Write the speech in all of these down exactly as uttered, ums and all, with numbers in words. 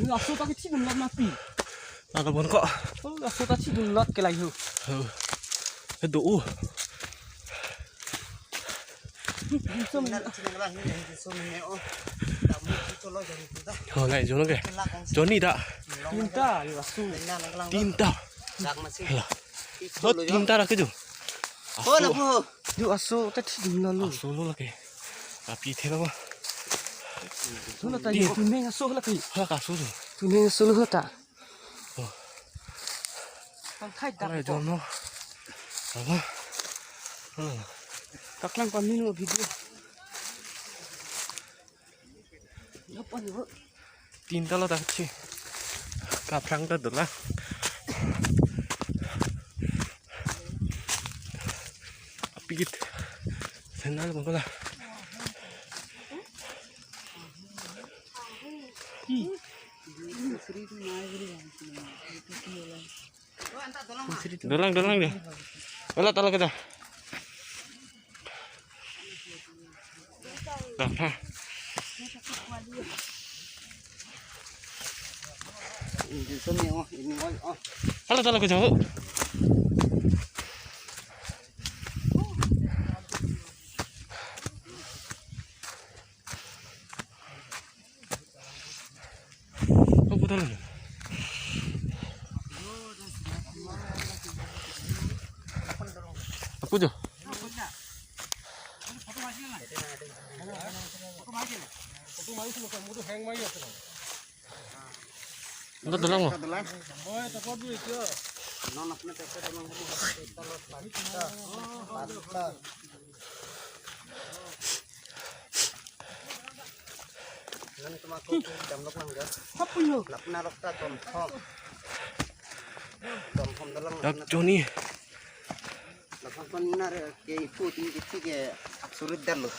Laso ta kethidun lot mati. Lalo bon ko. Oh, laso ta thidun lot ke layo. Oh. He do u. Dim sum. Oh, nai jun ke. Jonni da. Tinta, laso. Tinta. Hala. Oh, tinta ra ke jo. Oh, lapu. Jo aso ta thidun lo. Aso lo lake. Api thelo ba. Lo ta di. Tuneng aso lake. Hala ka aso tu. Tuneng aso lo ta. Oh. Tangkai dak. Ala ko. Jono. Hala. Kaklang pamino video. Apa ni, Bu? Tinta lo ta si. Kaphrang ta dolang. Apikit. Senal bangkola. Dolang, dolang dia. Wala tala kita. Dah, ha. Ini sini, oh, ini, oh, oh. Hala tala kita. Oh, putar lagi. Aku jo. Anta dolang mo. Nan tuma ko dam lok lang ga. Hapu yo. Lapna lok ta tom thom. Tom thom dolang. Dak Joni. Lapang kon nar ke ipu tin kiti ke surit dan lo.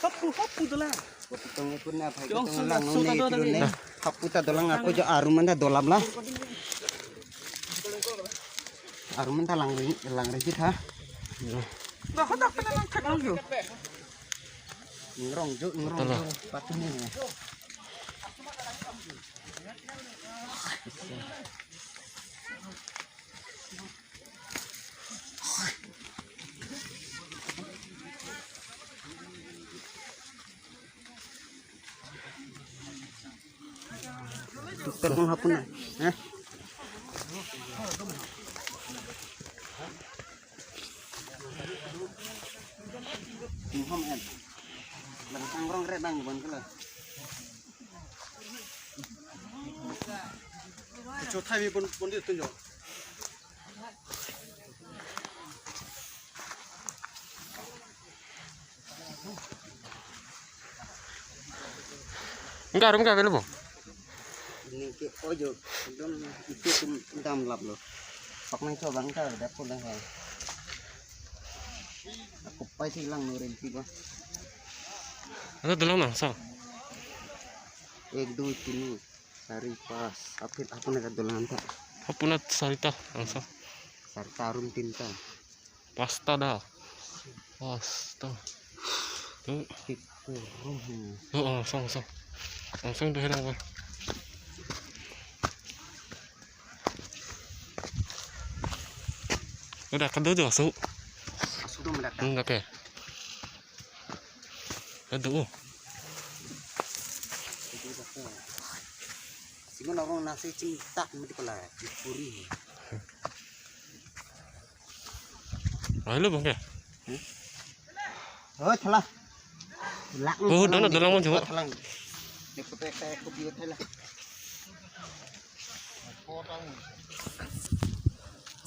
Hapu, hapu dolang. Ko pitong ipu na phai ko tong lang nong ne ipu ne. Hapu ta dolang ako jo arum anta dolam la. Arum anta lang ring, lang ring kita. Dah, dah, kena lang thak lang yo. Ngrong jo, ngrong jo. Patuni. Telepon hapun na. Eh? Muham en. Lang sangrong re bang bon kala. Cho thai mi bon bon di tun jo. Enggak, enggak, enggak, enggak. Ini ke ojo, dong itu tum dam lap lo. Pak nang coba enggak ada pun dah. Aku pasti lang nurin sih, Bang. Ada dolang nang, so. Ek, dui, tini. Sari pas. Apit, apit na kadolang ta. Apuna sarita, langsung. Sarita arum tinta. Pasta dah. Pasta. Tuh. Itu rum. Oh, oh, langsung, langsung. Langsung tuh hilang, Bang. Udah kedua tuh, su. Asu tuh mendadak. Hmm, oke. Aduh. Sino na rong nasi cingtak mati pala puri. Ayo lo bang ke. Oh, thala. Lak. Oh, dono dono mo jenguk. Thala. Ni pute kayak kopi thala.